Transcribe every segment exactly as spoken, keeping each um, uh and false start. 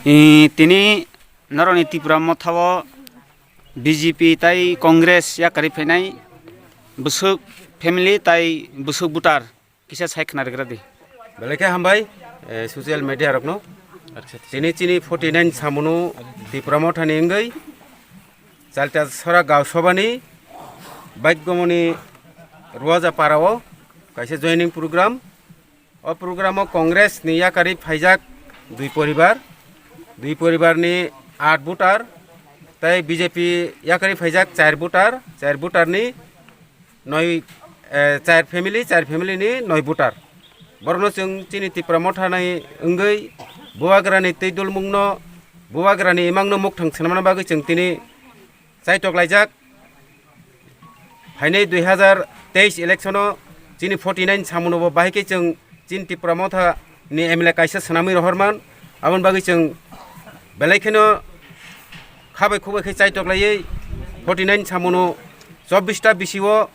Eh, tini norokni Tipra Motha o B J P tai Congress yakarwi phainai bwswk family tai bwswk voter kisa sai khna rwgra di. Belai khe hambai, eh, social media rokno. Tini chini forty nine samuno Tipra Motha ni wngwi Chalta Sora Gaon Sabha ni Baigomoni Ruaja Para o kaisa joining program. O program o Congress ni yakarwi phaijak dui poribar, dui poribar ni aat voter, tai B J P yakarwi phaijak char voter, char voter ni noi, eh, char family, char family ni noi voter. Borokno chwng chini Tipra Motha nai wngwi Bubagrani twi dulmungno, Bubagrani imangno mukthang swnamna bagwi chwng tini chaitok laijak. Phainai dui hazar teis election o chini forty nine samuno bo bahai khe chwng chini Tipra Motha ni M L A kaisa swnamwi rohorman. Aboni bagwi chwng belai kheno khabai khubai khe chaitok laiwi forty nine samuno chobbish ta bisi o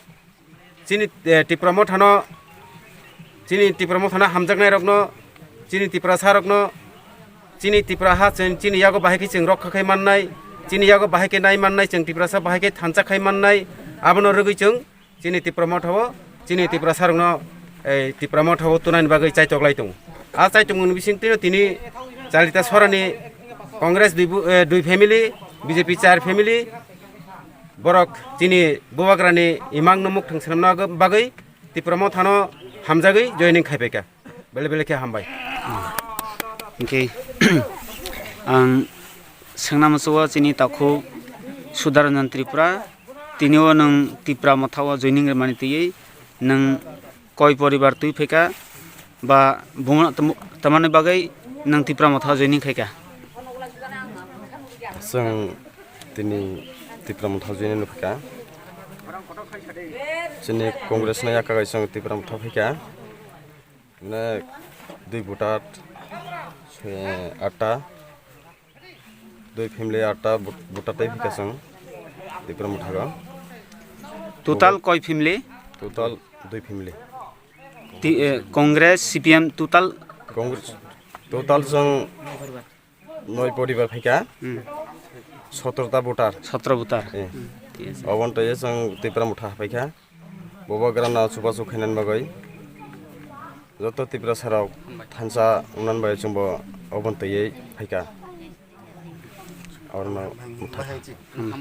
chini, eh, Tipra Motha no, chini Tipra Motha no hamjaknai rokno, chini Tiprasa rokno, chini Tipra ha chwng chini yago bahai khe chwng rokha khai mannai, chini yago bahai khe nai mannai, chwng Tiprasa bahai khe thansa khai mannai, abono rwgwi chwng chini Tipra Motha o, chini Tiprasa rokno, ei Tipra Motha o tunani bagwi chaitok lai tongo. A chaitok ni bising twi tini Chalita Sorani Congress dui bu-, eh, dui family, B J P char family, borok chini Bubagrani imangno mukthang swnamna bagwi Tipra Mothano hamjagwi joining khaipaikha. Belai belai khe hambai. Hwnkhe ang swngna muchungo chini takhuk Sudaranjan Tripura, tini o nwng Tipra Mothao joining rwmani twiwi nwng koi poribar twi phaikha ba bungno tamo-, tamani bagwi nwng Tipra Mothao joining khaikha? Chwng tini Tipra Mothao joining nukha. Chini Congress ni yakagwi chwng Tipra Mothao phaikha. Mane dui voter, eh, atta, dui family atta vot-, voter tei phika chwng Tipra Motha o. Total koi family? Total dui family. Ti-, eh, Congress, C P M total? Congress total chwng noi poribar phaikha. Hmm. Sotro ta voter. Sotro voter. Eh. Hmm. Thik ase. Oboni twi chwng Tipra Motha phaikha. Bubagrano chubachu khainani bagwi joto Tiprasa rok thansa wngnani bagwi chwngbo oboni twiwi phaikha. Orono motha. Hmm.